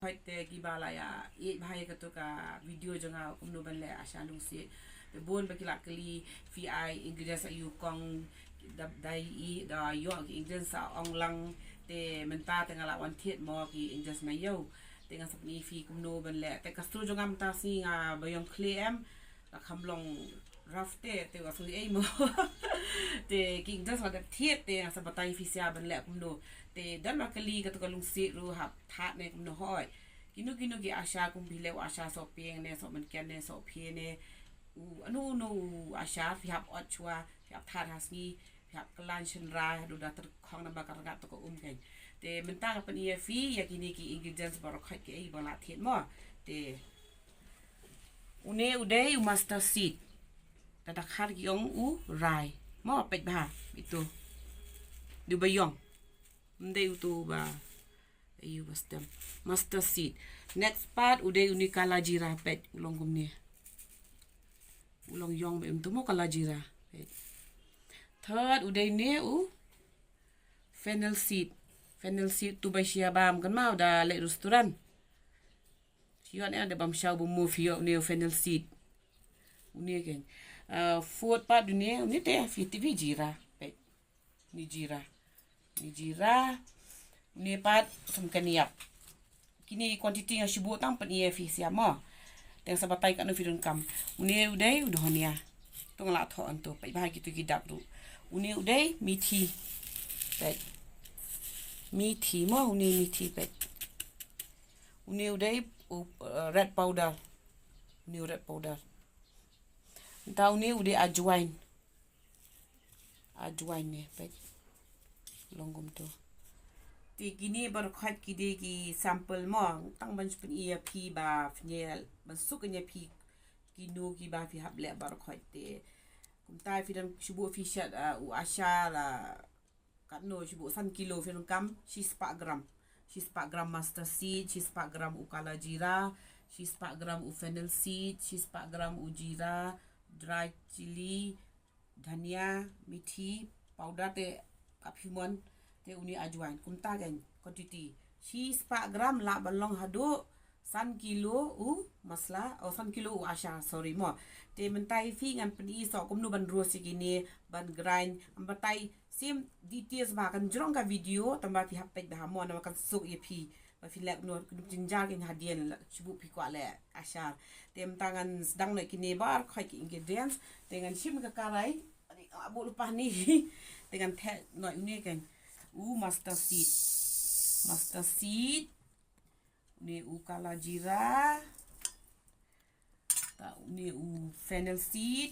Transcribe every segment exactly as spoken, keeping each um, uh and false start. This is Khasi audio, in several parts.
Hoi te kiba la ïa ïeit bha ïa katu ka video jong nga kumno ban leh ashar lungsiej. Te bun ba ki la kylli phi ai ingredients aiu kong, da dei i da ïoh ki ingredients sa ong lang. Te mynta te nga la wan thied mo ki ingredients na ïew. Te ngan sa pyni phi kumno ban leh. Te ka stru jong nga mynta sngi nga ba ïong khlem ka kham long rough te, te wa sngewthuh ei mo. Te ki ingredients la dep thied te ngan sa batai phi sha ban leh kumno. Te don ba kylli katu ka lungsiej ruh hap that ne kumno hoi. Kino kino ki ashar kum phi leh u ashar sohpieng ne sohmynken ne sohphi ne u anu anu u ashar phi hap ot shuwa, phi hap that ha sngi, phi hap khlaiñ shynrai haduh da tyrkhong namar ka rngat tu ka um kein. Te mynta nga pyni ïa phi ïa kine ki ingredients baroh khoit kiei ba la thied mo. Te une u dei u mustard seed. Te da khar ki ong u rai. Mo peit bha itu. Du ba ïong. Ym dei utu ba aiu ba stem. Mustard seed. Next part u dei une kala jira peit u long kumne. U long ïong ba im tu mo kala jira. Peit. Third u dei ne u fennel seed. Fennel seed tu ba shia bam kan mau da leh restaurant. Shia ne da bam shaw bu mu phi ïoh une u fennel seed. Une kein. Uh, fourth part une, une te phi te phi jira. Peit. Une jira. Une jira. Une pat sohmynken ïap. Kine quantity nga shu buh tang pyni ïa phi sha mo. Te ngan sa batai katno phi donkam. Une u dei u dhonia. To nga la thoh hangto peit bha kitu ki dak ruh. Une u dei methi. Peit. Methi mo une methi peit. Une u dei u, uh, red powder. Une u red powder. Nta une u dei ajwain. Ajwain ne peit. Long kumtu. Te kine baroh khoit ki dei ki sample mo. Tang ban shu pyni ïa phi ba phi ne ban suk ïa phi kino kiba phi hap leh baroh khoit te. Kumta phi dang shu buh phi shet, uh, u ashar, uh, katno shu buh san kilo phi donkam shispah gram. Shispah gram mustard seed, shispah gram u kala jira, shispah gram u fennel seed, shispah gram u jira, dry chili, dhania, methi powder te ka phi mon te une ajwain. Kumta kein quantity. Shispah gram lah ban long haduh san kilo u masala, oh, san kilo u ashar, sorry mo. Te mynta ïa phi ngan pyni soh kumno ban roast ïa kine, ban grind, ngan batai same details ba kan jrong ka video, tang ba phi hap peit bha mo namar kan suk ïa phi. Ba phi leh kumno kumno jynjar kein hadien la shu buh phi kwah leh ashar. Te mynta ngan sdang noh ïa kine baroh khoit ki ingredients. Te ngan shim ka karai. Ani, ah, buh lypa ni. Te ngan theh noh une kein. U mustard seed. Mustard seed. Une u kala jira. Ta une u fennel seed.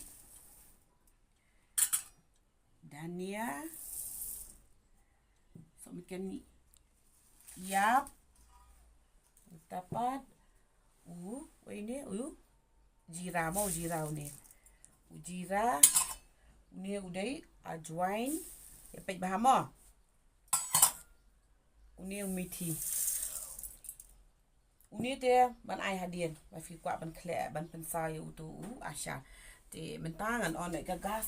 Dhania. Sohmynken ïap. Tapat u, u une u jira mo, u jira une. U jira une u dei ajwain. Ïa peit bha mo. Une u methi. Une te ban ai hadien ba phi kwah ban khleh ban pynsaw ïa utu u ashar. Te mynta ngan on ka gas.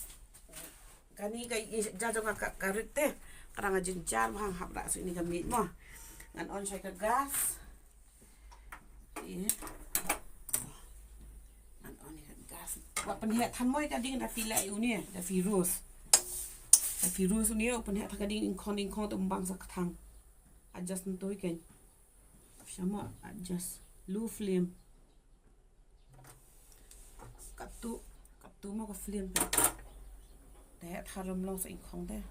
Kane ka ïa jong ka, ka rit te. Ka dang jynjar bha, hap rah shuh ine ka miej mo. Ngan on shai ka gas. Te ngan on ka gas. Wat pynheh than mo ïa ka ding da phi leh ïa une, da phi roast. Da phi roast une, wat pynheh than ka ding, ingkhong ingkhong te um bang sa kthang. Adjust nto ïa kein. Shamo, adjust low flame. Katto, katto mo ka flame. Te heh tharum long sa ingkhong te.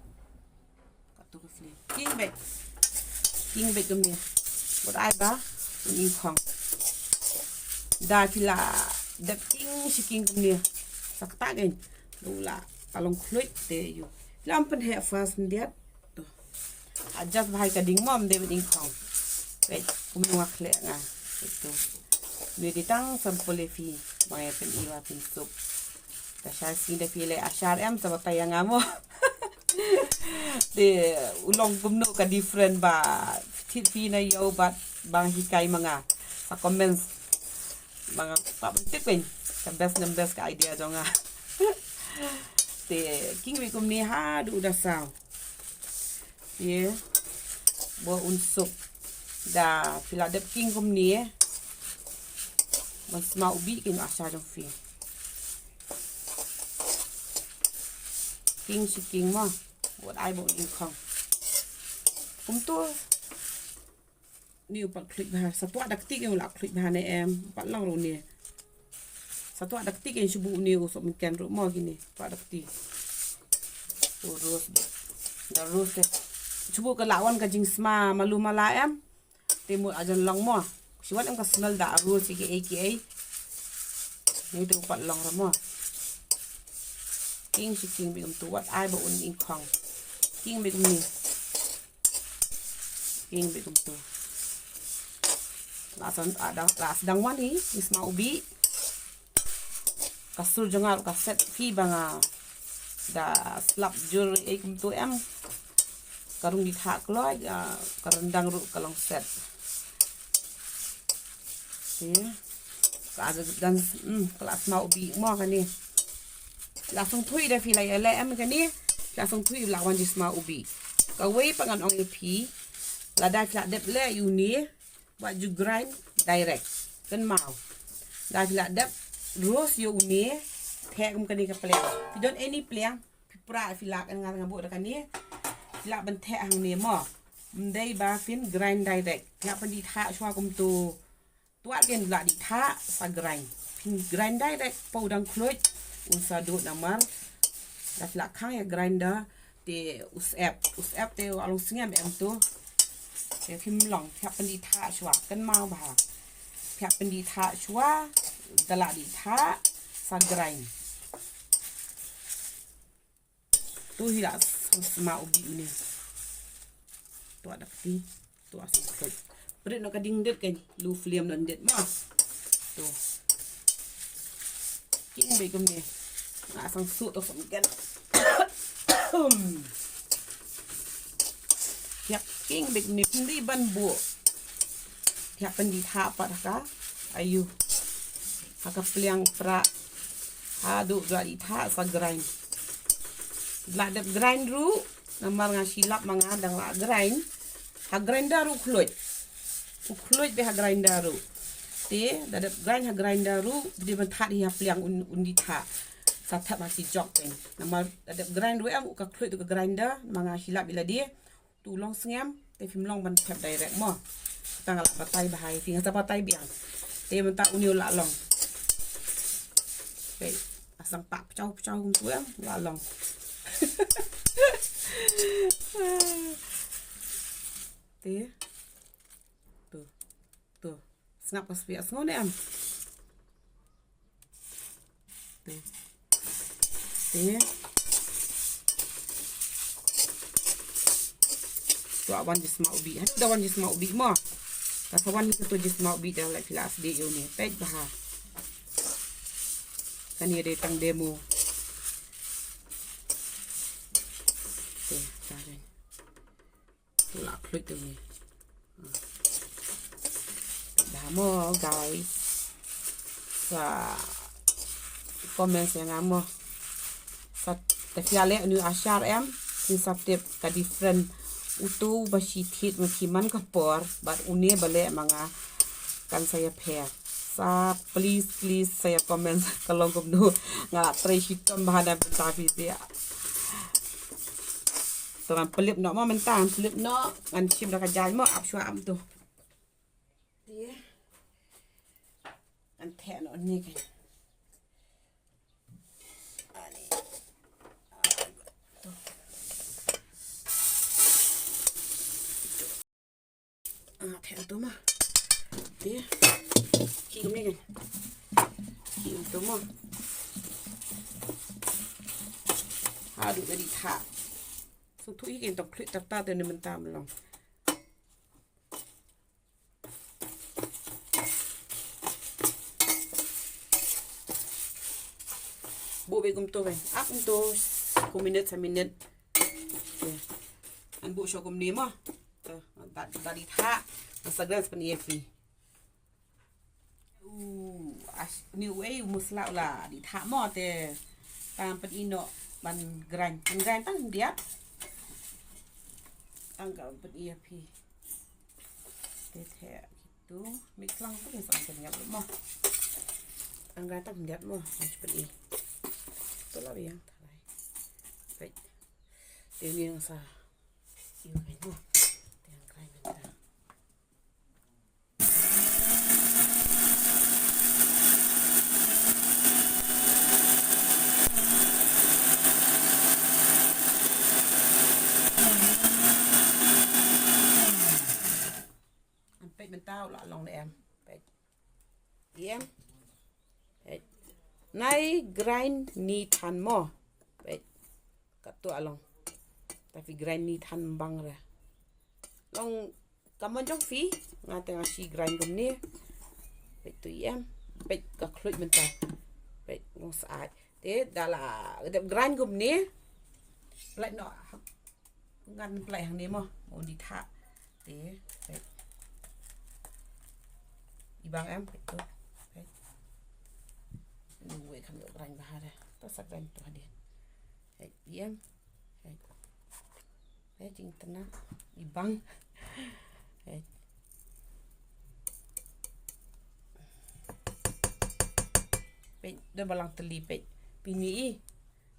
Katto ka flame. King beit. King beit kumne. Wat ai ba un ingkhong. Da phi la dep king shi king kumne. Sa kata kein. Lu la ka long khluit te ïoh. Lam pynheh fast ndiat. To. Adjust bha ïa ka ding mo, ym dei ban ingkhong. Peit kumno nga khleh nga. Peit to. Une dei tang sample ïa phi. Ba ngan pyni ba phin suk. Te shai sngi da phi leh ashar em, sa batai ïa nga mo. Te u long kumno ka different ba thied phi na ïew bad ba nga hikai ma nga. Sa comments. Ba nga kwah ban tip kein. Ka best ne ym best ka idea jong nga. Te king beit kumne haduh da saw. Te ba un suk. Da phi la dep king kumne, ban sma u bih kin asha jong phi. King shi king mo. Wat ai ba un ing khong. Kumtu. Ni u pat khluit bha, sa tuah da kti ke u la khluit bha ne em, u pat long ruh ni. Sa tuah da kti ke shu buh ni u sop mungken ruh mo kini, tuah da kti. U roast. Da roast te. Shu buh ka la wan ka jingsma malu mala em. Te mut ajan long mo. Shu wan em ka smell da roast ki ei ki ei. Ni te u pat long ra mo. King shi king bik kumtu, wat ai ba un ing khong. King bik kumni. King bik kumtu. La san, ah, dang, la sdang wan hi, ngi sma u bih. Ka sur jong nga ruh ka set phi ba nga da slap jur ei kumtu em. Ka rung di thah kloi, ah, ka rendang ruh ka long set. Te. Ka dan, hmm, ka la sma u bih mo kane. La sngewthuh da phi la ïaleh em kane. La sngewthuh la wan ji sma u bih. Kawei pat ngan ong ïa phi. Lada phi la dep leh ïa une, wat ju grind direct. Kynmaw. Da phi la dep roast ïa une, theh kum kane ka pliang. Phi don any pliang, phi pra phi lah, kan nga nga buh da kane. Phi lah ban theh hangne mo. Ym dei ba phin grind direct. Phi lah ban dih thah shuwa kumtu. Tuat gen la dih thah sa grind. Phin grind direct, paw dang khluit, un sa dud namar. Da phi la khang ïa grinder te u sep, u sep te u long sngem em tu. Te phim long, phi hap pyndih thah shuwa, kynmaw bha. Phi hap pyndih thah shuwa, da la dih thah sa grind. Tu hi la sma u bih une. Tu ada peti. Tu asam peti. Prit noh ka ding dit kan. Low flame noh dit ma. Tu. King bih kumne. Nga sang suk tu sam kan. Ïap, king bih kumne. Pynri ban buh. Ïap, pyndih thah pat ha ka. Ayu. Ha ka pliang pra. Haduh da dih thah sa grind. La dep grind ruh, namar nga shilap ma nga dang la grind. Ha grinder ruh khluit. U khluit bha ha grinder ruh. Te, da dep grind ha grinder ruh, dei ban thad hi ha pliang un, un dih thah. Sa thep ha shi jok peng. Namar da dep grind ruh em, u ka khluit u ka grinder, ma nga shilap ïa lade. Tu long sngem, te phim long ban thep direct mo. Tang la batai bha ïa phi, nga sa batai biang. Te mynta une u la long. Te asang pak pchau pchau kumtu em, la long. Te. Tu. Tu. Sngap ka spi sngew ne em. Te. Te. Tu wan ji sma u bih. Haduh da wan ji sma u bih mo. Ka sa wan hi ka tu ji sma u bih da la phi la sdie ïa une. Peit bha. Kane dei tang demo. Te, ta dei. Tu la khluit tu ni. Dah mo, guys. Sa comment ïa nga mo. Sa te phi ïaleh une u ashar em. Phin sa tip ka different. Utu ba shi thied ma phi man ka por. Bad une ba leh ma nga. Kan sa ïapher. Sa please, please, sa ïa comment. Ka long kumno. Nga la trei shitom bha na bynta phi te. Te ngan pynlip noh mo mynta, ngan pynlip noh, ngan shim da ka jaiñ mo, ap shuwa ap tu. Te. Ngan theh noh ni ke. Ani. Ah, theh tu ma. Te. Ki kumne kan. Ki tu ma. Haduh da dih thah. Sngewthuh hi kan tong khluit tata te ne mynta mlong. Buh bih kumtu kan. Ap kumtu. Ku minit sa minit. Te. An buh shuh kumne mo. Te, da, da dih thah. Ngan sa grind sa pynïa phi. U, as, ni uei u masala u la dih thah mo te. Tang pynïa noh ban grind. Ban grind tang biat. Tang ka pynïa phi. Te te kitu mix lang tu, ngi sa pynïap mo. Ang ga tang pynïap mo, ang cepet i. Tu la biang tharai. Peit. Te ni sa. Iu mo. Te ang grind mynta. Peit mynta u la long ne em. Peit. Em. Peit. Nai grind ni than mo. Peit. Katto long. Ta phi grind ni than bang re. Long ka mon jong phi, nga te nga shi grind kumne. Peit tu em. Peit ka khluit mynta. Peit long sa ai. Te da la dep grind kumne. Peit noh. Ngan pynlait hangne mo, un di thah. Te, peit. I bang em, peit tu. Peit. Lu wei kham ïoh rang bha de. Ta sa rang tu hadien. Peit, i em. Peit. Peit, jingtynnat. I bang. Peit. Peit, da ba lang tylli, peit. Pini i.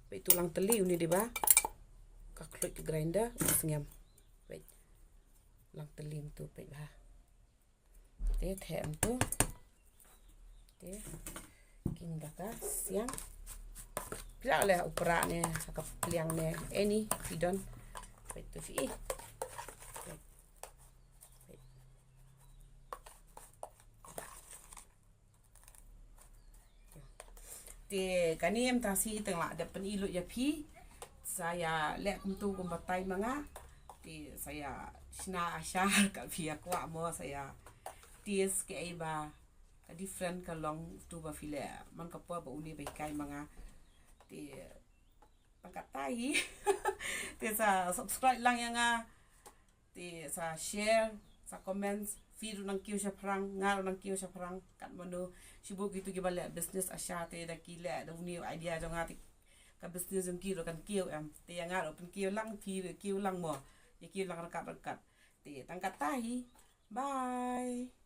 Peit tu lang tylli une dei ba. Ka khluit ka grinder, u sngem. Peit. Lang tylli tu peit ba. Te them tu. Te. Kin da ka siang. Pla le u pra ne, ha ka pliang ne, any, phi don. Peit tu phi. Peit. Peit. Te kane em ta si tang la dep pyni lut ïa phi. Sa ïa leh kumtu kum batai ma nga. Te sa ïa shna ashar ka phi ïa kwah mo sa ïa. Te skei ba ka different ka long tu ba phi leh man ka por ba uni ba hikai ma nga. Te tang katai. Te sa subscribe lang ïa nga. Te sa share, sa comments, phi ruh nang kiew shaphrang, nga ruh nang kiew shaphrang, kat mano, shibun kitu kiba leh business asha te da ki leh da uni idea jong nga te ka business jong ki ruh kan kiew em. Te ïa nga ruh pynkiew lang, phi ruh kiew lang mo. Ïa kiew lang ryngkat ryngkat. Te tang katai. Bye.